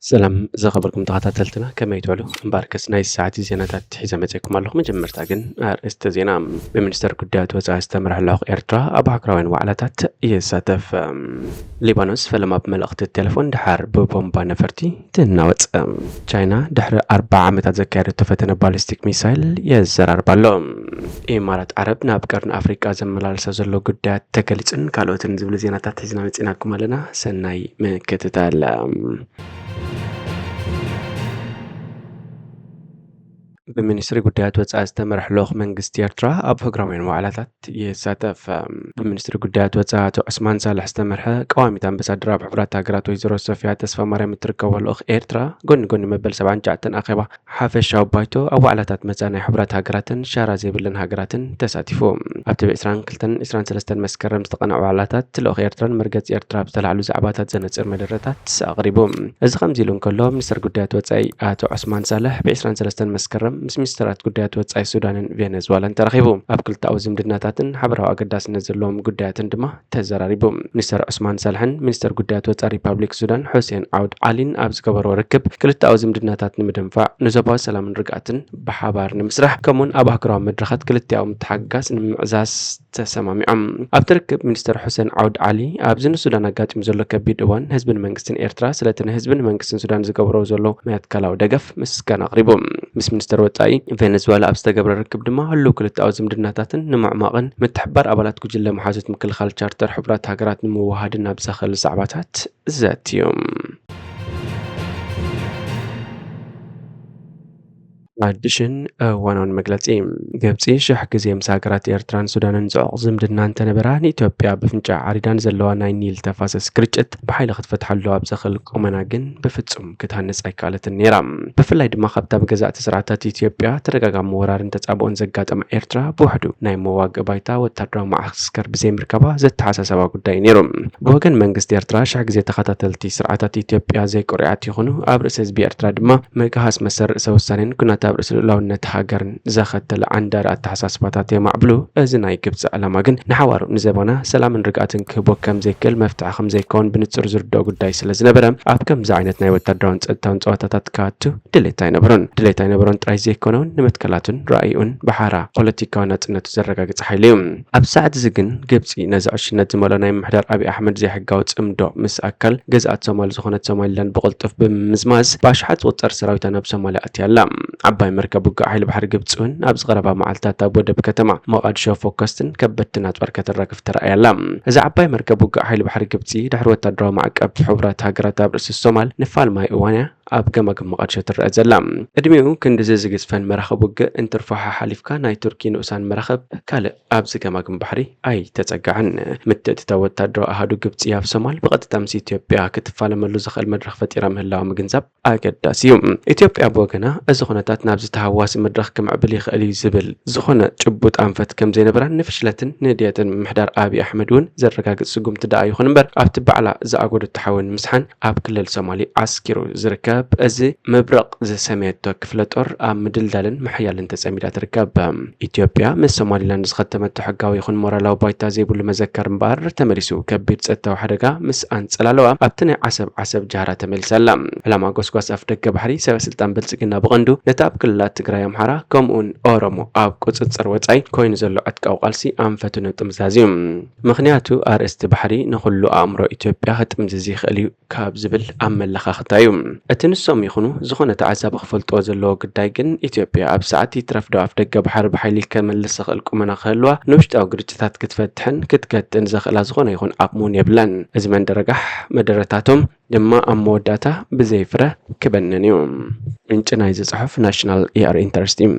ሰላም ዝኸበርኩም ተኸታተልትና፣ ከመይ ትውዕሉ? እምበኣርከስ ናይ ሰዓት ዜናታት ሒዘ መጺእኩም ኣለኹ። መጀመርታ ግን ኣርእስተ ዜና። ብሚኒስተር ጉዳያት ወጻኢ ዝተመርሐ ልዑኽ ኤርትራ ኣብ ሃገራውያን ዋዕላታት ይሳተፍ። ሊባኖስ ፈለማ ብመልእኽቲ ቴሌፎን ድሓር ብቦምባ ነፈርቲ ትናወጽ። ቻይና ድሕሪ ኣርብዓ ዓመታት ዘካየደቶ ፈተነ ባሊስቲክ ሚሳይል የዘራርብ ኣሎ። ኢማራት ዓረብ ናብ ቀርኒ ኣፍሪቃ ዘመላልሶ ዘሎ ጉዳያት ተገሊጹን ካልኦትን ዝብሉ ዜናታት ሒዝና መጺናኩም ኣለና። ሰናይ ምክትታል። ብሚኒስትሪ ጉዳያት ወጻኢ ዝተመርሐ ልኡኽ መንግስቲ ኤርትራ ኣብ ሃገራውያን ዋዕላታት ይሳተፍ። ብሚኒስትሪ ጉዳያት ወጻኢ ኣቶ ዑስማን ሳልሕ ዝተመርሐ ቀዋሚት ኣምባሳደር ኣብ ሕቡራት ሃገራት ወይዘሮ ሶፊያ ተስፋማርያም እትርከቦ ልኡኽ ኤርትራ፣ ጎኒ ጎኒ መበል ሰብዓን ትሽዓተን ኣኼባ ሓፈሻዊ ባይቶ ኣብ ዋዕላታት መጻኢ ናይ ሕቡራት ሃገራትን ሻራ ዘይብለን ሃገራትን ተሳቲፉ። ኣብቲ ብ ዕስራን ክልተን ዕስራን ሰለስተን መስከረም ዝተቐንዐ ዋዕላታት፣ ልኡኽ ኤርትራን መርገጽ ኤርትራ ኣብ ዝተላዕሉ ዛዕባታት ዘነጽር መደረታት ኣቕሪቡ። እዚ ከምዚ ኢሉ እንከሎ፣ ሚኒስተር ጉዳያት ወጻኢ ኣቶ ዑስማን ሳልሕ ብ ዕስራን ሰለስተን መስከረም ምስ ሚኒስተራት ጉዳያት ወጻኢ ሱዳንን ቬነዝዋላን ተራኺቡ። ኣብ ክልተኣዊ ዝምድናታትን ሓበራዊ ኣገዳስነት ዘለዎም ጉዳያትን ድማ ተዘራሪቡ። ሚኒስተር ዑስማን ሳልሕን ሚኒስተር ጉዳያት ወጻኢ ሪፓብሊክ ሱዳን ሑሴን ዓውድ ዓሊን ኣብ ዝገበርዎ ርክብ፣ ክልተኣዊ ዝምድናታት ንምድንፋዕ፣ ንዞባዊ ሰላምን ርግኣትን ብሓባር ንምስራሕ፣ ከምኡውን ኣብ ኣህጉራዊ መድረኻት ክልቲኣዊ ምትሓግጋዝ ንምዕዛዝ ተሰማሚዖም። ኣብቲ ርክብ፣ ሚኒስተር ሑሴን ዓውድ ዓሊ፣ ኣብዚ ንሱዳን ኣጋጢሙ ዘሎ ከቢድ እዋን፣ ህዝብን መንግስትን ኤርትራ ስለቲ ንህዝብን መንግስትን ሱዳን ዝገብሮ ዘሎ መትከላዊ ደገፍ ምስጋና ኣቕሪቡ። ምስ ሚኒስተር ወጻኢ ቬነዝዋላ ኣብ ዝተገብረ ርክብ ድማ፣ ህሉው ክልተኣዊ ዝምድናታትን ንምዕማቕን ምትሕብባር ኣባላት ጉጅለ መሓዙት ምክልኻል ቻርተር ሕቡራት ሃገራት ንምውሃድን ኣብ ዘኽእል ዛዕባታት ዘትዩ። ሓድሽን እዋናውን መግለጺ። ግብጺ ሽሕ ግዜ ምስ ሃገራት ኤርትራን ሱዳንን ጽዑቕ ዝምድና እንተነበራ፣ ንኢትዮጵያ ብፍንጫ ዓሪዳን ዘለዋ ናይ ኒል ተፋሰስ ግርጭት ብሓይሊ ክትፈትሓሉ ኣብ ዘኽእል ቁመና ግን ብፍጹም ክትሃንጽ ኣይከኣለትን ነይራ። ብፍላይ ድማ ካብታ ብገዛእቲ ስርዓታት ኢትዮጵያ ተደጋጋሚ ወራርን ተጻብኦን ዘጋጠማ ኤርትራ፣ ብውሕዱ ናይ መዋግእ ባይታ ወታደራዊ መዓስከር ብዘይምርካባ ዘተሓሳሰባ ጉዳይ እዩ ነይሩ። ብወገን መንግስቲ ኤርትራ፣ ሽሕ ግዜ ተኸታተልቲ ስርዓታት ኢትዮጵያ ዘይቅሩዓት ይኹኑ፣ ኣብ ርእሲ ህዝቢ ኤርትራ ድማ ምግሃስ መሰል ርእሰ ውሳኔን ኩናት ኣብ ርእሲ ልኡላውነት ሃገርን ዘኸተለ ዓንዳሪ ኣተሓሳስባታት የማዕብሉ። እዚ ናይ ግብጺ ዕላማ ግን ንሓዋሩ ንዘባና ሰላምን ርግኣትን ክህቦ ከም ዘይክእል፣ መፍትሒ ከም ዘይከውን ብንጹር ዝርድኦ ጉዳይ ስለ ዝነበረ፣ ኣብ ከምዚ ዓይነት ናይ ወታደራውን ጸጥታውን ጸዋታታት ክኣቱ ድሌት ኣይነበሮን። ድሌት ኣይነበሮን ጥራይ ዘይኮነ፣ እውን ንመትከላቱን ራእይኡን ብሓራ ፖለቲካዊ ናጽነቱ ዘረጋግጽ ሓይሊ እዩ። ኣብዚ ሰዓት እዚ ግን፣ ግብጺ ነዚ ዕሽነት ዝመልኦ ናይ ምምሕዳር ኣብይ ኣሕመድ ዘይሕጋዊ ጽምዶ ምስ ኣካል ገዝኣት ሶማል ዝኾነት ሶማሊላንድ ብቕልጡፍ ብምምዝማዝ፣ ብኣሽሓት ዝቑጸር ሰራዊታ ናብ ሶማልያ ኣትያ ኣላ። ዓባይ መርከብ ውግእ ሓይሊ ባሕሪ ግብጺ እውን ኣብዚ ቀረባ መዓልታት ኣብ ወደብ ከተማ ሞቓድሾ ፎከስትን ከበድትን ኣጽዋር ከተራግፍ ተራእያ ኣላ። እዛ ዓባይ መርከብ ውግእ ሓይሊ ባሕሪ ግብጺ፣ ድሕሪ ወታደራዊ ማዕቀብ ሕቡራት ሃገራት ኣብ ርእሲ ሶማል፣ ንፋል ማይ እዋንያ ኣብ ገማግም መቓድሾ ትረአ ዘላ። ዕድሜኡ ክንድዚ ዝግዝፈን መራኽብ ውግእ እንትርፎ ሓሓሊፍካ፣ ናይ ቱርኪ ንኡሳን መራኽብ ካልእ ኣብዚ ገማግም ባሕሪ ኣይተጸግዐን። ምትእትታው ወታደራዊ ኣሃዱ ግብጺ ኣብ ሶማል ብቐጥታ ምስ ኢትዮጵያ ክትፋለመሉ ዝኽእል መድረኽ ፈጢራ ምህላዋ ምግንዛብ ኣገዳሲ እዩ። ኢትዮጵያ ብወገና፣ እዚ ኩነታት ናብዚ ተሃዋሲ መድረኽ ክምዕብል ይኽእል እዩ ዝብል ዝኾነ ጭቡጥ ኣንፈት ከም ዘይነበራን ንፍሽለትን ንድየትን ምምሕዳር ኣብይ ኣሕመድ እውን ዘረጋግጽ ስጉምቲ ደኣ ይኹን እምበር፣ ኣብቲ ባዕላ ዝኣጎደቶ ሓዊ ንምስሓን ኣብ ክልል ሶማሊ ዓስኪሩ ዝርከብ እዚ ምብረቕ ዝሰመየቶ ክፍለ ጦር ኣብ ምድልዳልን ምሕያልን ተጸሚዳ ትርከብ። ኢትዮጵያ ምስ ሶማሊላንድ ዝኸተመቶ ሕጋዊ ይኹን ሞራላዊ ባይታ ዘይብሉ መዘከር እምበኣር፣ ተመሊሱ ከቢድ ጸጥታዊ ሓደጋ ምስ ኣንጸላለዋ፣ ኣብቲ ናይ ዓሰብ ዓሰብ ጃህራ ተመሊሳ ኣላ። ዕላማ ጎስጓስ ኣፍደገ ባሕሪ ሰበ ስልጣን ብልጽግና ብቐንዱ ነቲ ኣብ ክልላት ትግራይ፣ ኣምሓራ፣ ከምኡውን ኦሮሞ ኣብ ቁጽጽር ወጻኢ ኮይኑ ዘሎ ዕጥቃዊ ቃልሲ ኣንፈቱ ንምጥምዛዝ እዩ። ምኽንያቱ፣ ኣርእስቲ ባሕሪ ንኹሉ ኣእምሮ ኢትዮጵያ ክጥምዝዝ ይኽእል እዩ ካብ ዝብል ኣመለኻኽታ እዩ። እቲ ንሶም ይኹኑ ዝኾነ ተዓዛቢ ክፈልጥዎ ዘለዎ ጉዳይ ግን፣ ኢትዮጵያ ኣብ ሰዓት ይትረፍ ዶ ኣፍደገ ባሕሪ ብሓይሊ ከመልስ ዝኽእል ቁመና ክህልዋ፣ ንውሽጣዊ ግርጭታት ክትፈትሕን ክትገትእን ዘኽእላ ዝኾነ ይኹን ዓቕሚ እውን የብላን። እዚ መንደረጋሕ መደረታቶም ድማ ኣብ መወዳእታ ብዘይ ፍረ ክበንን እዩ። ምንጪ ናይዚ ጽሑፍ ናሽናል ኤኣር ኢንተረስት እዩ።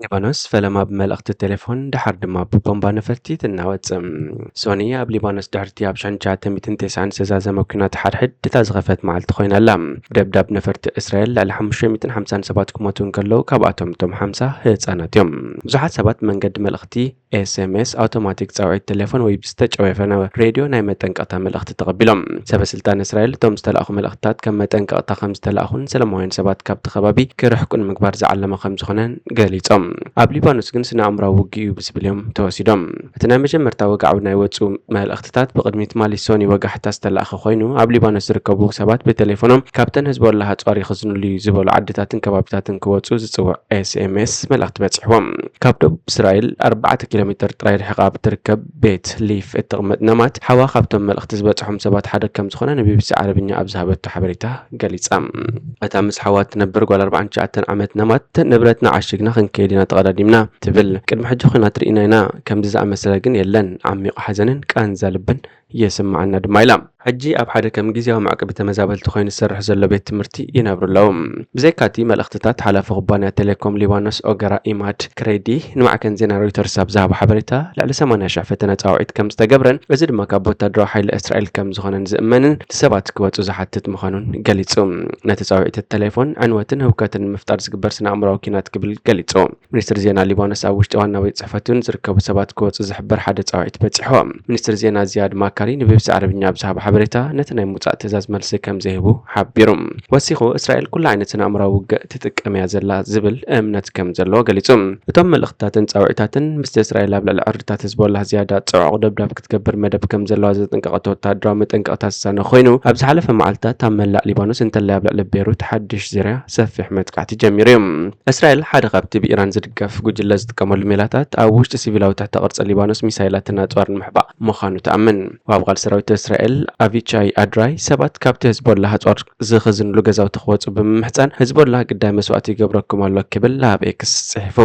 ሊባኖስ ፈለማ ብመልእኽቲ ቴሌፎን፣ ደሓር ድማ ብቦምባ ነፈርቲ ትናወጽ። ሶኒ ኣብ ሊባኖስ ድሕርቲ ኣብ ሽሕን ትሽዓተ ሚእትን ተስዓን ዝተዛዘመ ኲናት ሓድሕድ ድታ ዝኸፈት መዓልቲ ኮይና ኣላ። ብደብዳብ ነፈርቲ እስራኤል ልዕሊ ሓሙሽተ ሚእትን ሓምሳን ሰባት ክሞቱ እንከለዉ፣ ካብኣቶም እቶም ሓምሳ ህጻናት እዮም። ብዙሓት ሰባት መንገዲ መልእኽቲ ኤስኤምኤስ፣ ኣውቶማቲክ ጻውዒት ቴሌፎን ወይ ብዝተጨወፈ ነበ ሬድዮ ናይ መጠንቀቕታ መልእኽቲ ተቐቢሎም። ሰበ ስልጣን እስራኤል እቶም ዝተላእኹ መልእኽትታት ከም መጠንቀቕታ ከም ዝተላእኹን ሰላማውያን ሰባት ካብቲ ከባቢ ክርሕቁ ንምግባር ዝዓለመ ከም ዝኾነን ገሊጾም። ኣብ ሊባኖስ ግን ስነ ኣእምራዊ ውግእ እዩ ብዝብል እዮም ተወሲዶም። እቲ ናይ መጀመርታ ወግዓዊ ናይ ወጹ መልእኽትታት ብቕድሚት ማሊ ሶኒ ወጋሕታ ዝተላእኸ ኮይኑ፣ ኣብ ሊባኖስ ዝርከቡ ሰባት ብቴሌፎኖም ካብተን ህዝቦላህ ኣጽዋር ይኽዝንሉ እዩ ዝበሉ ዓድታትን ከባቢታትን ክወጹ ዝጽውዕ ኤስኤምኤስ መልእኽቲ በጺሕዎም። ካብ ደቡብ እስራኤል ኣርባዕተ ኪሎ ሜትር ጥራይ ርሒቓ ኣብ ትርከብ ቤት ሊፍ እትቕመጥ ነማት፣ ሓዋ ካብቶም መልእኽቲ ዝበጽሖም ሰባት ሓደ ከም ዝኾነ ንቢቢሲ ዓረብኛ ኣብ ዝሃበቶ ሓበሬታ ገሊጻ። እታ ምስ ሓዋ እትነብር ጓል ኣርባዓን ትሽዓተን ዓመት ነማት፣ ንብረትና ዓሺግና ክንከይድ ኢና ተቐዳዲምና ትብል። ቅድሚ ሕጂ ኹናት ርኢና ኢና፣ ከምዚ ዝኣመሰለ ግን የለን። ዓሚቕ ሓዘንን ቃንዛ ልብን ይስምዓና ድማ ኢላ። ሕጂ ኣብ ሓደ ከም ግዝያዊ መዕቀቢ ተመዛበልቲ ኮይኑ ዝሰርሕ ዘሎ ቤት ትምህርቲ ይነብሩ ኣለዉ። ብዘይካቲ መልእኽትታት፣ ሓላፊ ኩባንያ ቴሌኮም ሊባኖስ ኦገራ ኢማድ ክሬዲ ንማዕከን ዜና ሮይተርስ ኣብ ዝሃቦ ሓበሬታ፣ ልዕሊ ሰማንያ ሽሕ ፈተነ ጻውዒት ከም ዝተገብረን፣ እዚ ድማ ካብ ወታደራዊ ሓይሊ እስራኤል ከም ዝኾነን ዝእመንን ንሰባት ክወጹ ዝሓትት ምዃኑን ገሊጹ። ነቲ ጻውዒት ቴሌፎን ዕንወትን ህውከትን ንምፍጣር ዝግበር ስነ ኣእምራዊ ኲናት ክብል ገሊጹ። ሚኒስትሪ ዜና ሊባኖስ ኣብ ውሽጢ ዋና ቤት ጽሕፈቱን ዝርከቡ ሰባት ክወጹ ዝሕብር ሓደ ጻውዒት በጺሖም። ሚኒስትሪ ዜና ዚያድ ማካሪ ንቢቢሲ ዓረብኛ ኣብ ዝሃቦ ሓበሬታ፣ ነቲ ናይ ምውጻእ ትእዛዝ መልሲ ከም ዘይህቡ ሓቢሩ። ወሲኹ፣ እስራኤል ኩሉ ዓይነት ስነ ኣእምራዊ ውግእ ትጥቀም እያ ዘላ ዝብል እምነት ከም ዘለዎ ገሊጹ። እቶም መልእኽትታትን ጻውዒታትን ምስቲ እስራኤል ኣብ ልዕሊ ዕርድታት ህዝቦላህ ዝያዳ ጽዑቕ ደብዳብ ክትገብር መደብ ከም ዘለዋ ዘጠንቀቐቶ ወተሃደራዊ መጠንቀቕታ ዝሳነ ኮይኑ፣ ኣብ ዝሓለፈ መዓልትታት ኣብ መላእ ሊባኖስ እንተላይ ኣብ ልዕሊ ቤሩት ሓድሽ ዙርያ ሰፊሕ መጥቃዕቲ ጀሚሩ እዩ። እስራኤል ሓደ ካብቲ ብኢራን ዝድገፍ ጉጅለ ዝጥቀመሉ ሜላታት ኣብ ውሽጢ ሲቪላዊ ትሕተ ቅርጺ ሊባኖስ ሚሳይላትን ኣጽዋርን ምሕባእ ምዃኑ ትኣምን። ወሃቢ ቃል ሰራዊት እስራኤል ኣቪቻይ ኣድራይ ሰባት ካብቲ ህዝቦላህ ኣጽዋር ዝኽዝንሉ ገዛውቲ ክወጹ ብምምሕጻን፣ ህዝቦላህ ግዳይ መስዋእቲ ይገብረኩም ኣሎ ክብል ኣብ ኤክስ ጽሒፉ።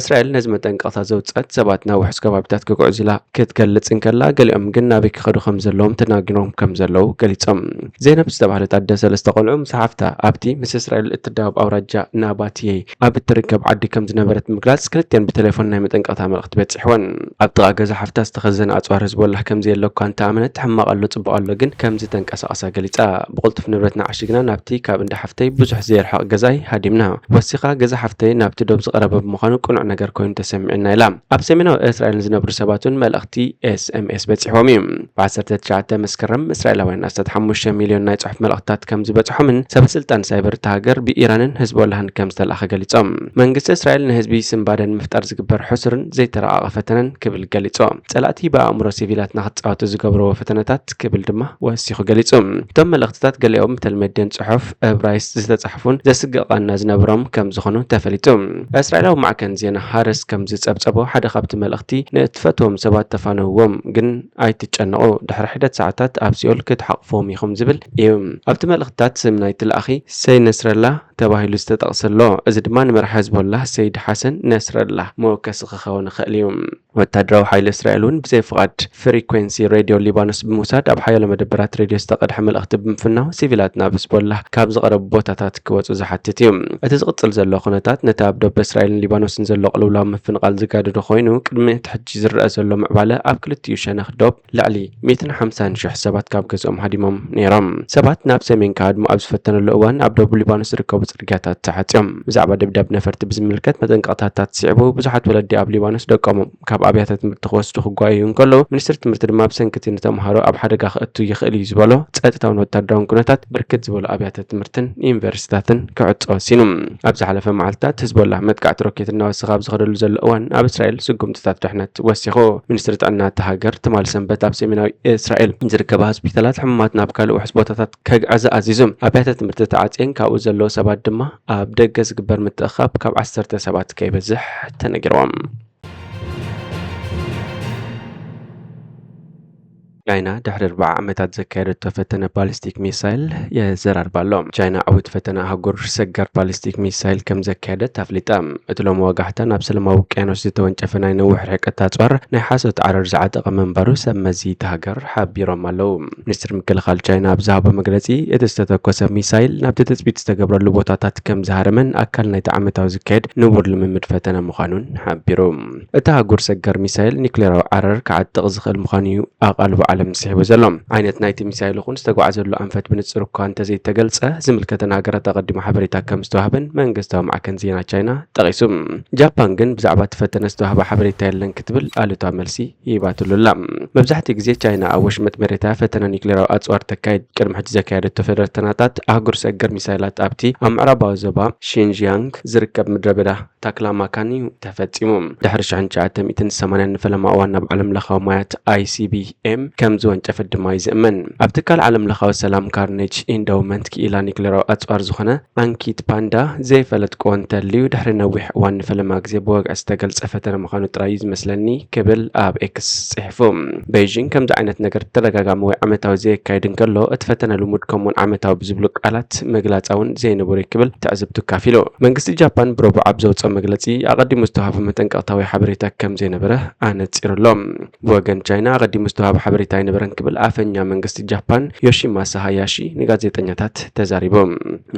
እስራኤል ነዚ መጠንቀቕታ ዘውጽአት ሰባት ናብ ውሑስ ከባቢታት ክጉዕዙ ኢላ ክትገልጽ እንከላ፣ ገሊኦም ግን ናበይ ክኸዱ ከም ዘለዎም ተናጊሮም ከም ዘለዉ ገሊጾም። ዜነብ ዝተባህለት ኣደ ሰለስተ ቆልዑ ምስ ሓፍታ ኣብቲ ምስ እስራኤል እትዳወብ ኣውራጃ ናባትየ ኣብ እትርከብ ዓዲ ከም ዝነበረት ምግላጽ፣ ክልቲኣን ብቴሌፎን ናይ መጠንቀቕታ መልእኽቲ በጺሕወን። ኣብ ጥቓ ገዛ ሓፍታ ዝተኸዘነ ኣጽዋር ህዝቦላህ ከም ዘየለ እኳ እንተኣመነት፣ ሕማቕ ኣሎ ጽቡቕ ኣሎ ግን ከም ዝተንቀሳቐሳ ገሊጻ። ብቕልጡፍ ንብረትና ዓሺግና ናብቲ ካብ እንዳ ሓፍተይ ብዙሕ ዘይርሕቕ ገዛይ ሃዲምና። ወሲኻ፣ ገዛ ሓፍተይ ናብቲ ዶብ ዝቐረበ ብምዃኑ ቅኑዕ ነገር ኮይኑ ተሰሚዑና ኢላ። ኣብ ሰሜናዊ እስራኤል ንዝነብሩ ሰባት እውን መልእኽቲ ኤስኤምኤስ በጺሕዎም እዩ። ብ ዓሰርተ ትሽዓተ መስከረም እስራኤላውያን ኣስታት ሓሙሽተ ሚልዮን ናይ ጽሑፍ መልእኽትታት ከም ዝበጽሖምን ሰበ ስልጣን ሳይበር እታ ሃገር ብኢራንን ህዝቦላህን ከም ዝተላእኸ ገሊጾም። መንግስቲ እስራኤል ንህዝቢ ስንባደ ንምፍጣር ዝግበር ሕሱርን ዘይተረቓቐ ፈተነን ክብል ገሊጾ። ጸላእቲ ብኣእምሮ ሲቪላትና ክጻወቱ ዝገብርዎ ፈተነታት ክብል ድማ ወሲኹ ገሊጹ። እቶም መልእኽትታት ገሊኦም ብተልመዴን ጽሑፍ እብራይስጥ ዝተጻሕፉን ዘስግእ ቃና ዝነብሮም ከም ዝኾኑ ተፈሊጡ። እስራኤላዊ ማዕከን ዜና ሃርስ ከም ዝጸብጸቦ፣ ሓደ ካብቲ መልእኽቲ ንእትፈትዎም ሰባት ተፋነውዎም፣ ግን ኣይትጨነቑ፣ ድሕሪ ሒደት ሰዓታት ኣብ ሲኦል ክትሓቕፍዎም ኢኹም ዝብል እዩ። ኣብቲ መልእኽትታት ስም ናይቲ ለኣኺ ሰይ ነስረላ ተባሂሉ ዝተጠቕሰ ኣሎ። እዚ ድማ ንመራሒ ሕዝቦላህ ሰይድ ሓሰን ነስረላህ መወከሲ ክኸውን ይኽእል እዩ። ወታደራዊ ሓይሊ እስራኤል እውን ብዘይ ፍቓድ ፍሪኩዌንሲ ሬድዮ ሊባኖስ ብምውሳድ ኣብ ሓያሎ መደበራት ሬድዮ ዝተቐድሐ መልእኽቲ ብምፍናው ሲቪላት ናብ ሕዝቦላህ ካብ ዝቐረቡ ቦታታት ክወጹ ዝሓትት እዩ። እቲ ዝቕጽል ዘሎ ኩነታት ነቲ ኣብ ዶብ እስራኤልን ሊባኖስን ዘሎ ቅልውላው ምፍንቓል ዝጋደዶ ኮይኑ፣ ቅድሚ እቲ ሕጂ ዝረኣ ዘሎ ምዕባለ ኣብ ክልቲኡ ሸነኽ ዶብ ልዕሊ ሚእትን ሓምሳን ሽሕ ሰባት ካብ ገዝኦም ሃዲሞም ነይሮም። ሰባት ናብ ሰሜን ክሃድሙ ኣብ ዝፈተነሉ እዋን ኣብ ደቡብ ሊባኖስ ዝርከቡ ጽርግያታት ተዓጽዮም። ብዛዕባ ደብዳብ ነፈርቲ ብዝምልከት መጠንቀቕታታት ስዒቡ ብዙሓት ወለዲ ኣብ ሊባኖስ ደቆም ካብ ኣብያተ ትምህርቲ ክወስዱ ክጓየዩ እንከለዉ፣ ሚኒስትሪ ትምህርቲ ድማ ብሰንኪ እቲ ንተምሃሮ ኣብ ሓደጋ ከእቱ ይኽእል እዩ ዝበሎ ጸጥታውን ወታደራውን ኩነታት ብርክት ዝበሉ ኣብያተ ትምህርትን ዩኒቨርሲቲታትን ክዕጾ ወሲኑ። ኣብ ዝሓለፈ መዓልትታት ህዝቦላህ መጥቃዕቲ ሮኬት እናወሰኸ ኣብ ዝኸደሉ ዘሎ እዋን ኣብ እስራኤል ስጉምትታት ድሕነት ወሲኹ። ሚኒስትሪ ጥዕና እታ ሃገር ትማሊ ሰንበት ኣብ ሰሜናዊ እስራኤል ዝርከባ ሆስፒታላት ሕሙማት ናብ ካልእ ውሑስ ቦታታት ከግዕዘ ኣዚዙ። ኣብያተ ትምህርቲ ተዓጽየን ካብኡ ዘለዉ ሰባት ድማ ኣብ ደገ ዝግበር ምትእኻብ ካብ ዓሰርተ ሰባት ከይበዝሕ ተነጊርዎም። ቻይና ድሕሪ ኣርብዓ ዓመታት ዘካየደቶ ፈተነ ባሊስቲክ ሚሳይል የዘራርባ ኣሎ። ቻይና ዕዉት ፈተነ ኣህጉር ሰገር ባሊስቲክ ሚሳይል ከም ዘካየደት ኣፍሊጣ። እቲ ሎሚ ወጋሕታ ናብ ሰላማዊ ውቅያኖስ ዝተወንጨፈ ናይ ነዊሕ ርሕቀት ኣጽዋር ናይ ሓሶት ዓረር ዝዓጠቐ ምንባሩ ሰብ መዚ እታ ሃገር ሓቢሮም ኣለዉ። ሚኒስትሪ ምክልኻል ቻይና ኣብ ዝሃቦ መግለጺ፣ እቲ ዝተተኮሰ ሚሳይል ናብቲ ትጽቢት ዝተገብረሉ ቦታታት ከም ዝሃረመን ኣካል ናይቲ ዓመታዊ ዝካየድ ንቡር ልምምድ ፈተነ ምዃኑን ሓቢሩ። እቲ ኣህጉር ሰገር ሚሳይል ኒክሌራዊ ዓረር ክዓጥቕ ዝኽእል ምዃኑ እዩ ኣቓልቦ ዓለም ስሒቡ ዘሎ። ዓይነት ናይቲ ሚሳይል ይኹን ዝተጓዓዘሉ ኣንፈት ብንጹር እኳ እንተዘይተገልጸ፣ ዝምልከተን ሃገራት ኣቐዲሙ ሓበሬታ ከም ዝተዋህበን መንግስታዊ ማዕከን ዜና ቻይና ጠቒሱ። ጃፓን ግን ብዛዕባ እቲ ፈተነ ዝተዋህበ ሓበሬታ የለን ክትብል ኣሉታዊ መልሲ ሂባትሉ ኣላ። መብዛሕትኡ ግዜ ቻይና ኣብ ወሽመጥ መሬታ ፈተነ ኒውክሌራዊ ኣጽዋር ተካይድ። ቅድሚ ሕጂ ዘካየደቶ ፈተነታት ኣህጉር ሰገር ሚሳይላት ኣብቲ ኣብ ምዕራባዊ ዞባ ሺንጂያንግ ዝርከብ ምድረ በዳ ታክላማካን እዩ ተፈጺሙ። ድሕሪ ሽሕን ትሽዓተ ሚእትን ሰማንያን ንፈለማ እዋን ናብ ዓለም ለኻዊ ማያት ኣይሲቢኤም ከም ዝወንጨፈት ድማ እዩ ዝእመን። ኣብ ትካል ዓለም ለኻዊ ሰላም ካርኔጅ ኢንዳውመንት ክኢላ ኒውክሌራዊ ኣጽዋር ዝኾነ ኣንኪት ፓንዳ ዘይፈለጥክዎ እንተልዩ ድሕሪ ነዊሕ እዋን ንፈለማ ግዜ ብወግዒ ዝተገልጸ ፈተነ ምዃኑ ጥራይ እዩ ዝመስለኒ ክብል ኣብ ኤክስ ጽሒፉ። ቤይጂንግ ከምዚ ዓይነት ነገር ተደጋጋሚ ወይ ዓመታዊ ዘየካይድ እንከሎ እቲ ፈተነ ልሙድ ከምኡውን ዓመታዊ ብዝብሉ ቃላት መግላጻ እውን ዘይንቡር እዩ ክብል ትዕዝብቱ ኣካፊሉ። መንግስቲ ጃፓን ብረቡዕ ኣብ ዘውፅኦ መግለፂ ኣቐዲሙ ዝተዋህበ መጠንቀቕታዊ ሓበሬታ ከም ዘይነበረ ኣነፂሩ ኣሎ። ብወገን ቻይና ኣቐዲሙ ዝተዋህበ ሓበሬታ ኣይነበረን ክብል ኣፈኛ መንግስቲ ጃፓን ዮሺማሳ ሃያሺ ንጋዜጠኛታት ተዛሪቡ።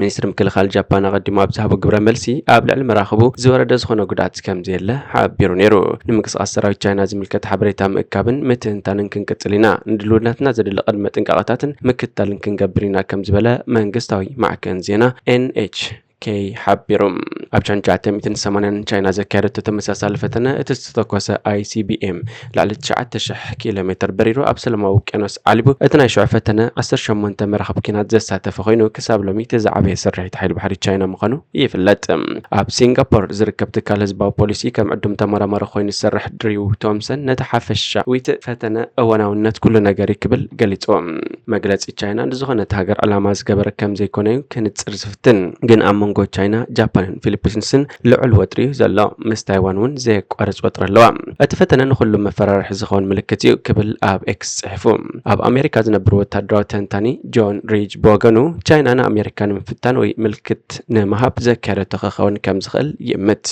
ሚኒስትሪ ምክልኻል ጃፓን ኣቐዲሙ ኣብ ዝሃቦ ግብረ መልሲ ኣብ ልዕሊ መራኽቡ ዝወረደ ዝኾነ ጉድኣት ከም ዘየለ ሓቢሩ ነይሩ። ንምንቅስቓስ ሰራዊት ቻይና ዝምልከት ሓበሬታ ምእካብን ምትንታንን ክንቅጽል ኢና። ንድልውነትና ዘድሊ ቅድመ ጥንቃቐታትን ምክትታልን ክንገብር ኢና ከም ዝበለ መንግስታዊ ማዕከን ዜና ኤንኤች ኬ ሓቢሩ። ኣብ ሽሕን ትሽዓተ ሚእትን ሰማንያን ቻይና ዘካየደቶ ተመሳሳሊ ፈተነ እቲ ዝተተኮሰ ኣይሲቢኤም ልዕሊ ትሽዓተ ሽሕ ኪሎ ሜትር በሪሩ ኣብ ሰላማዊ ውቅያኖስ ዓሊቡ። እቲ ናይ ሽዑ ፈተነ ዓሰርተ ሸሞንተ መራኽብ ኲናት ዘሳተፈ ኮይኑ ክሳብ ሎሚ እቲ ዝዓበየ ስርሒት ሓይሊ ባሕሪ ቻይና ምዃኑ ይፍለጥ። ኣብ ሲንጋፖር ዝርከብ ትካል ህዝባዊ ፖሊሲ ከም ዕዱም ተመራማሪ ኮይኑ ዝሰርሕ ድሪው ቶምሰን ነቲ ሓፈሻዊት ፈተነ እዋናውነት ኩሉ ነገር እዩ ክብል ገሊጽዎ። መግለጺ ቻይና ንዝኾነት ሃገር ዕላማ ዝገበረ ከም ዘይኮነ እዩ ክንጽር ዝፍትን። ግን ኣብ መንጎ ቻይና፣ ጃፓንን ፊሊፒንስን ልዑል ወጥሪ እዩ ዘሎ። ምስ ታይዋን እውን ዘየቋርጽ ወጥሪ ኣለዋ። እቲ ፈተነ ንኹሉ መፈራርሒ ዝኸውን ምልክት እዩ ክብል ኣብ ኤክስ ጽሒፉ። ኣብ ኣሜሪካ ዝነብር ወታደራዊ ተንታኒ ጆን ሪጅ ብወገኑ ቻይና ንኣሜሪካ ንምፍታን ወይ ምልክት ንምሃብ ዘካየደቶ ክኸውን ከም ዝኽእል ይእምት።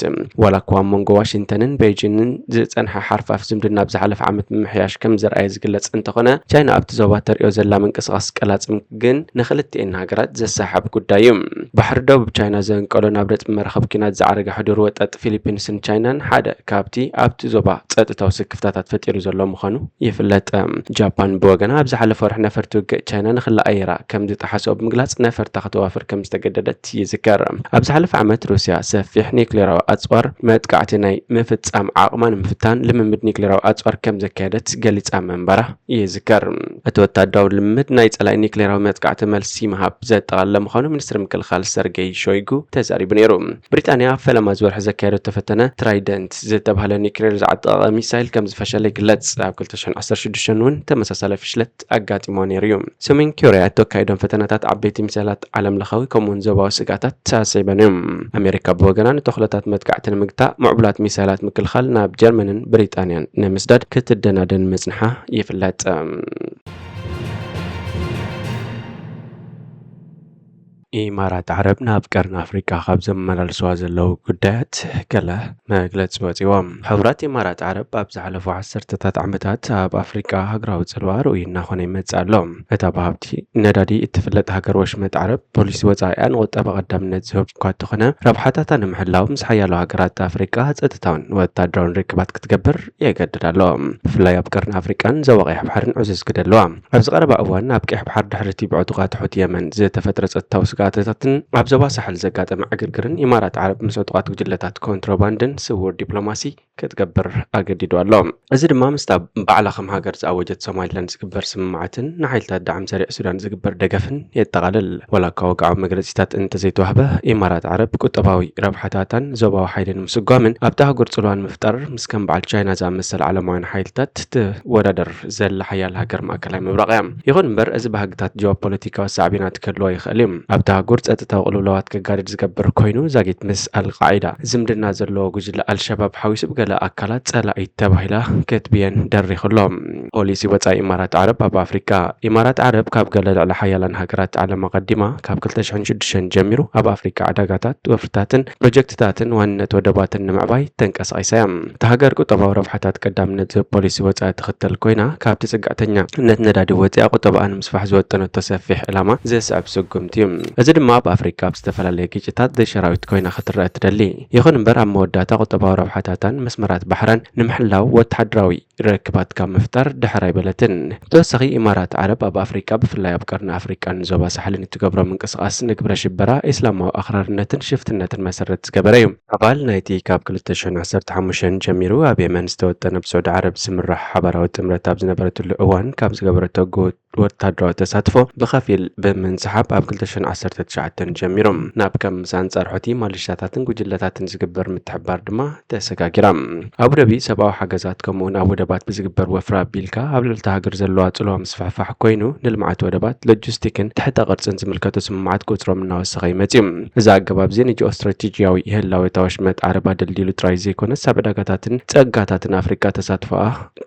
ዋላ እኳ ኣብ መንጎ ዋሽንግተንን ቤይጂንን ዝጸንሐ ሓርፋፍ ዝምድና ኣብ ዝሓለፈ ዓመት ምምሕያሽ ከም ዘርኣየ ዝግለጽ እንተኾነ፣ ቻይና ኣብቲ ዞባ ተርእዮ ዘላ ምንቅስቓስ ቀላጽም ግን ንኽልቲኤን ሃገራት ዘሰሓብ ጉዳይ እዩ። ባሕሪ ደቡብ ቻይና ዘንቀሎ ናብ ረጥቢ መራኽብ ኲናት ዝዓረገ ሕዱር ወጠጥ ፊሊፒንስን ቻይናን ሓደ ካብቲ ኣብቲ ዞባ ጸጥታዊ ስክፍታታት ፈጢሩ ዘሎ ምዃኑ ይፍለጥ። ጃፓን ብወገና ኣብ ዝሓለፈ ወርሒ ነፈርቲ ውግእ ቻይና ንኽላ ኣየራ ከም ዝጠሓስኦ ብምግላጽ ነፈርታ ከተዋፍር ከም ዝተገደደት ይዝከር። ኣብ ዝሓለፈ ዓመት ሩስያ ሰፊሕ ኒውክሌራዊ ኣጽዋር መጥቃዕቲ ናይ ምፍጻም ዓቕማ ንምፍታን ልምምድ ኒውክሌራዊ ኣጽዋር ከም ዘካየደት ገሊጻ ምንባራ ይዝከር። እቲ ወታደራዊ ልምምድ ናይ ጸላኢ ኒውክሌራዊ መጥቃዕቲ መልሲ ምሃብ ዘጠቓለለ ምዃኑ ሚኒስትሪ ምክልኻል ሰርጌይ ሾይጉ ተዛሪቡ ነይሩ። ብሪጣንያ ኣብ ፈለማ ዝወርሒ ዘካየደቶ ፈተነ ትራይደንት ዝተባህለ ኒውክሌር ዝዓጠቐ ሚሳይል ከም ዝፈሸለ ይግለጽ። ኣብ ክልተ ሽሕን ዓሰርተ ሽዱሽተን እውን ተመሳሳሊ ፍሽለት ኣጋጢሞ ነይሩ እዩ። ሰሜን ኮርያ እተካይዶም ፈተነታት ዓበይቲ ሚሳይላት ዓለም ለኻዊ ከምኡውን ዞባዊ ስግኣታት ሳስዒበን እዮም። ኣሜሪካ ብወገና ንተኽሎታት መጥቃዕቲ ንምግታእ ምዕቡላት ሚሳይላት ምክልኻል ናብ ጀርመንን ብሪጣንያን ንምስዳድ ክትደናደን ምጽንሓ ይፍለጥ። ኢማራት ዓረብ ናብ ቀርኒ ኣፍሪቃ ካብ ዘመላልስዋ ዘለዉ ጉዳያት ገለ መግለጺ ወጺዎም። ሕቡራት ኢማራት ዓረብ ኣብ ዝሓለፉ ዓሰርተታት ዓመታት ኣብ ኣፍሪቃ ሃገራዊ ጽልዋ ርኡይ እናኾነ ይመጽእ ኣሎ። እታ ብሃብቲ ነዳዲ እትፍለጥ ሃገር ወሽመጥ ዓረብ ፖሊሲ ወጻኢኣ ንቁጠባ ቀዳምነት ዝህብ እኳ እንተኾነ፣ ረብሓታታ ንምሕላው ምስ ሓያሎ ሃገራት ኣፍሪቃ ጸጥታውን ወታደራውን ርክባት ክትገብር የገድድ ኣሎ። ብፍላይ ኣብ ቀርኒ ኣፍሪቃን ዞባ ቀይሕ ባሕርን ዕዙዝ ግደ ኣለዋ። ኣብዚ ቀረባ እዋን ኣብ ቀይሕ ባሕሪ ድሕሪ እቲ ብዕጡቓት ሑቲ የመን ዝተፈጥረ ጸጥታዊ ስግኣታትን ኣብ ዞባ ሳሕል ዘጋጠመ ዕግርግርን ኢማራት ዓረብ ምስ ዕጡቓት ጉጅለታት ኮንትሮባንድን ስውር ዲፕሎማሲ ክትገብር ኣገዲዱ ኣሎ። እዚ ድማ ምስታ ባዕላ ከም ሃገር ዝኣወጀት ሶማሊላንድ ዝግበር ስምምዓትን ንሓይልታት ዳዕም ሰሪዕ ሱዳን ዝግበር ደገፍን የጠቓልል። ዋላ እኳ ወግዓዊ መግለጺታት እንተዘይተዋህበ፣ ኢማራት ዓረብ ቁጠባዊ ረብሓታታን ዞባዊ ሓይሊ ንምስጓምን ኣብታ ኣህጉር ጽልዋ ንምፍጣር ምስ ከም በዓል ቻይና ዝኣመሰለ ዓለማውያን ሓይልታት ትወዳደር ዘላ ሓያል ሃገር ማእከላይ ምብራቕ እያ። ይኹን እምበር፣ እዚ ባህግታት ጂኦፖለቲካዊ ሳዕቤናት ክህልዎ ይኽእል እዩ። ኣብታ ኣህጉር ጸጥታዊ ቅልውላዋት ከጋድድ ዝገብር ኮይኑ፣ ዛጊት ምስ ኣልቃዒዳ ዝምድና ዘለዎ ጉጅለ ኣልሸባብ ሓዊሱ ብገለ ኣካላት ጸላኢት ተባሂላ ክትብየን ደሪኹ ኣሎ። ፖሊሲ ወጻኢ ኢማራት ዓረብ ኣብ ኣፍሪቃ። ኢማራት ዓረብ ካብ ገለ ልዕሊ ሓያላን ሃገራት ዓለም ኣቐዲማ ካብ ክልተ ሽሕን ሽዱሽተን ጀሚሩ ኣብ ኣፍሪቃ ዕዳጋታት፣ ወፍርታትን ፕሮጀክትታትን ዋንነት ወደባትን ንምዕባይ ተንቀሳቒሳ እያ። እታ ሃገር ቁጠባዊ ረብሓታት ቀዳምነት ዝህብ ፖሊሲ ወጻኢ ትኽተል ኮይና፣ ካብቲ ጽግዕተኛነት ነዳዲ ወጺኣ ቁጠባኣ ንምስፋሕ ዝወጠነቶ ሰፊሕ ዕላማ ዘስዕብ ስጉምቲ እዩ። እዚ ድማ ኣብ ኣፍሪቃ ኣብ ዝተፈላለየ ግጭታት ዘይሸራዊት ኮይና ክትረአ ትደሊ። ይኹን እምበር ኣብ መወዳእታ ቁጠባዊ ረብሓታታን መስመራት ባሕራን ንምሕላው ወተሃደራዊ ርክባት ካብ ምፍጣር ድሕር ኣይበለትን። ብተወሳኺ ኢማራት ዓረብ ኣብ ኣፍሪቃ ብፍላይ ኣብ ቀርኒ ኣፍሪቃን ዞባ ሳሕልን እትገብሮ ምንቅስቓስ ንግብረ ሽበራ፣ ኢስላማዊ ኣኽራርነትን ሽፍትነትን መሰረት ዝገበረ እዩ። ኣባል ናይቲ ካብ ክልተ ሽሕን ዓሰርተ ሓሙሽተን ጀሚሩ ኣብ የመን ዝተወጠነ ብሳዑዲ ዓረብ ዝምራሕ ሓባራዊ ጥምረት ኣብ ዝነበረትሉ እዋን ካብ ዝገበረቶ ግሁድ ወታደራዊ ተሳትፎ ብኸፊል ብምንስሓብ ኣብ ክልተ ሽሕን ዓሰርተ ትሽዓተን ጀሚሩ ናብ ከም ምስ ኣንጻር ሑቲ ማሊሻታትን ጉጅለታትን ዝግበር ምትሕባር ድማ ተሰጋጊራ። ኣቡደቢ ሰብኣዊ ሓገዛት ከምኡውን ኣብ ወደባት ብዝግበር ወፍሪ ኣቢልካ ኣብ ልዕሊ እታ ሃገር ዘለዋ ጽልዋ ምስፍሕፋሕ ኮይኑ ንልምዓት ወደባት፣ ሎጂስቲክን ትሕተ ቅርጽን ዝምልከቱ ስምምዓት ቁጽሮም እናወሰኸ እዩ መጺኡ። እዚ ኣገባብ እዚ ንጂኦ ስትራቴጂያዊ ህላወ እታ ወሽመጥ ዓረብ ኣደልዲሉ ጥራይ ዘይኮነስ ኣብ ዕዳጋታትን ጸጋታትን ኣፍሪቃ ተሳትፎኣ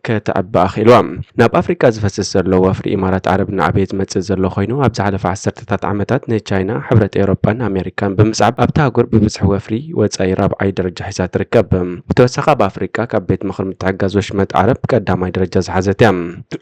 ከተዕቢ ኣኽኢልዋ። ናብ ኣፍሪቃ ዝፈስስ ዘሎ ወፍሪ ኢማራት ዓረብ እናዓበየ ዝመጽእ ዘሎ ኮይኑ ኣብ ዝሓለፈ ዓሰርተታት ዓመታት ንቻይና፣ ሕብረት ኤውሮጳን ኣሜሪካን ብምስዓብ ኣብታ ኣህጉር ብብዝሒ ወፍሪ ወጻኢ ራብዓይ ደረጃ ሒዛ ትርከብ። ብተወሳኺ ኣብ ኣፍሪቃ ካብ ቤት ምኽሪ ምትሕግጋዝ ወሽመጥ ዓረብ ቀዳማይ ደረጃ ዝሓዘት እያ።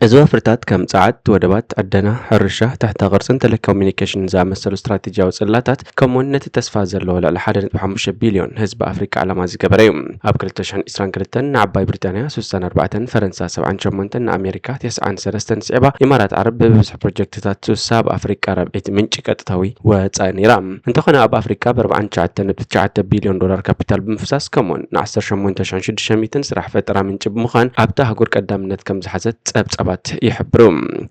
እዚ ወፍርታት ከም ጸዓት፣ ወደባት፣ ዕደና፣ ሕርሻ፣ ትሕተ ቅርጽን ቴሌኮሙኒኬሽንን ዝኣመሰሉ ስትራቴጂያዊ ጽላታት ከምኡውን ነቲ ተስፋ ዘለዎ ልዕሊ ሓደ ነጥቢ ሓሙሽተ ቢልዮን ህዝቢ ኣፍሪቃ ዕላማ ዝገበረ እዩ። ኣብ ክልተ ሽሕን ዕስራን ክልተን ንዓባይ ብሪጣንያ ስሳን ኣርባዕተን፣ ፈረንሳ ሰብዓን ሸሞንተን፣ ንኣሜሪካ ተስዓን ሰለስተን ስዒባ ኢማራት ዓረብ ብብዝሒ ፕሮጀክትታት ስሳ ኣብ ኣፍሪቃ ራብዐይቲ ምንጪ ቀጥታዊ ወጻኢ ነይራ። እንተኾነ ኣብ ኣፍሪቃ ብ ኣርባዓን ትሽዓተን ነጥቢ ትሽዓተ ቢልዮን ዶላር ካፒታል ብምፍሳስ ከምኡውን ን ዓሰርተ ሸሞንተ ሽሕን ሽዱሽተ ሚእትን ስራሕ ፈጠራ ምንጪ ብምዃን ኣብታ ኣህጉር ቀዳምነት ከም ዝሓዘት ጸብጻባት ይሕብሩ።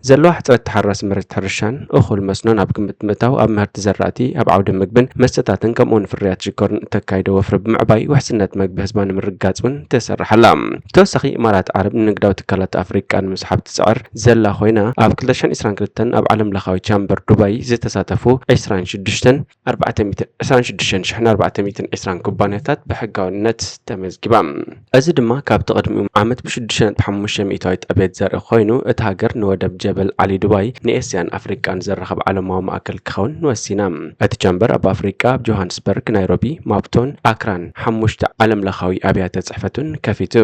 ዘለዋ ሕጽረት ተሓራሲ መሬት ሕርሻን እኹል መስኖን ኣብ ግምት ምእታው ኣብ ምህርቲ ዘራእቲ፣ ኣብ ዓውዲ ምግብን መስተታትን ከምኡውን ፍርያት ሽኮርን እተካይዶ ወፍሪ ብምዕባይ ውሕስነት መግቢ ህዝባ ንምርግጋጽ እውን ትሰርሕ ኣላ። ብተወሳኺ ኢማራት ዓረብ ንንግዳዊ ትካላት ኣፍሪቃ ንምስሓብ ትጽዕር ዘላ ኮይና ኣብ ክልተ ሽሕን ዕስራን ክልተን ኣብ ዓለም ለኻዊ ቻምበር ዱባይ ዝተሳተፉ ዕስራን ሽዱሽተን ኣርባዕተ ሚእትን ዕስራን ሽዱሽተን ሽሕን ኣርባዕተ ሚእትን ዕስራን ኩባንያታት ብሕጋውነት ተመዝጊባ። እዚ ድማ ካብቲ ቅድሚኡ ዓመት ብሽዱሽተ ነጥቢ ሓሙሽተ ሚእታዊት ዕብየት ዘርኢ ኮይኑ፣ እታ ሃገር ንወደብ ጀበል ዓሊ ዱባይ ንኤስያን ኣፍሪቃን ዘራኽብ ዓለማዊ ማእከል ክኸውን ወሲና። እቲ ቻምበር ኣብ ኣፍሪቃ ኣብ ጆሃንስበርግ፣ ናይሮቢ፣ ማፕቶን ኣክራን ሓሙሽተ ዓለም ለኻዊ ኣብያተ ጽሕፈቱን ከፊቱ።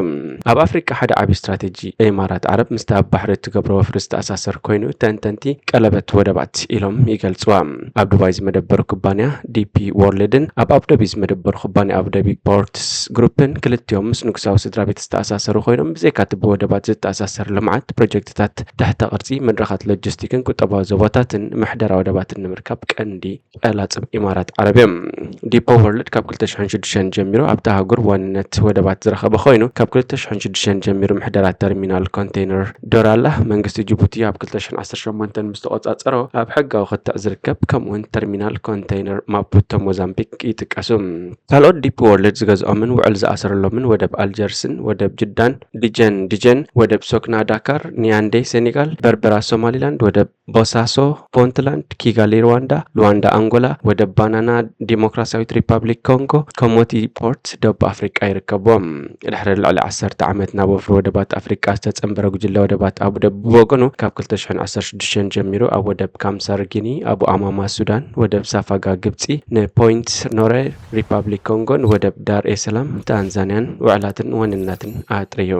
ኣብ ኣፍሪቃ ሓደ ዓቢ ስትራቴጂ ኢማራት ዓረብ ምስቲ ኣብ ባሕሪ እትገብሮ ወፍሪ ዝተኣሳሰር ኮይኑ፣ ተንተንቲ ቀለበት ወደባት ኢሎም ይገልጽዋ። ኣብ ዱባይ ዝመደበሩ ኩባንያ ዲፒ ዎርልድን ኣብ ኣቡደቢ ዝመደበሩ ኩባንያ ኣቡደቢ ፖርትስ ግሩፕን ክልቲኦም ምስ ንጉሳዊ ስድራ ቤት ዝተኣሳሰሩ ኮይኖም፣ ብዘይካ እቲ ብወደባት ዝተኣሳሰር ልምዓት ፕሮጀክትታት ትሕተ ቅርጺ፣ መድረኻት ሎጂስቲክን ቁጠባዊ ዞባታትን ምሕደራ ወደባትን ንምርካብ ቀንዲ ቀላጽም ኢማራት ዓረብ እዮም። ዲፖ ወርልድ ካብ ክልተ ሽሕን ሽዱሽተን ጀሚሩ ኣብታ ኣህጉር ዋንነት ወደባት ዝረኸበ ኮይኑ፣ ካብ ክልተ ሽሕን ሽዱሽተን ጀሚሩ ምሕደራ ተርሚናል ኮንቴይነር ዶራላ መንግስቲ ጅቡቲ ኣብ ክልተ ሽሕን ዓሰርተ ሸሞንተን ምስ ተቖጻጸሮ ኣብ ሕጋዊ ክትዕ ዝርከብ ከምኡውን ተርሚናል ኮንቴይነር ማፑቶ ሞዛምቢክ ይጥቀሱ። ካልኦት ዲፕ ወርልድ ዝገዝኦምን ውዕል ዝኣሰረሎምን ወደብ ኣልጀርስን ወደብ ጅዳን፣ ዲጀን ዲጀን፣ ወደብ ሶክና ዳካር፣ ኒያንዴ ሴኔጋል፣ በርበራ ሶማሊላንድ፣ ወደብ ቦሳሶ ፑንትላንድ፣ ኪጋሊ ሩዋንዳ፣ ሉዋንዳ ኣንጎላ፣ ወደብ ባናና ዲሞክራሲያዊት ሪፓብሊክ ኮንጎ፣ ኮሞቲ ፖርት ደቡብ ኣፍሪቃ ይርከብዎም። ድሕሪ ልዕሊ ዓሰርተ ዓመት ናብ ወፍሪ ወደባት ኣፍሪቃ ዝተጸንበረ ጉጅለ ወደባት ኣቡደቢ ብወገኑ ካብ ክልተ ሽሕን ዓሰርተ ሽዱሽተን ጀሚሩ ኣብ ወደብ ካምሳር ጊኒ፣ ኣቡ ኣማማ ሱዳን፣ ወደብ ሳፋጋ ግብጺ፣ ንፖይንት ኖረ ሪፓብሊክ ኮንጎን ወደብ ዳር ኤ ሰላም ታንዛንያን ውዕላትን ዋንነትን ኣጥርዩ።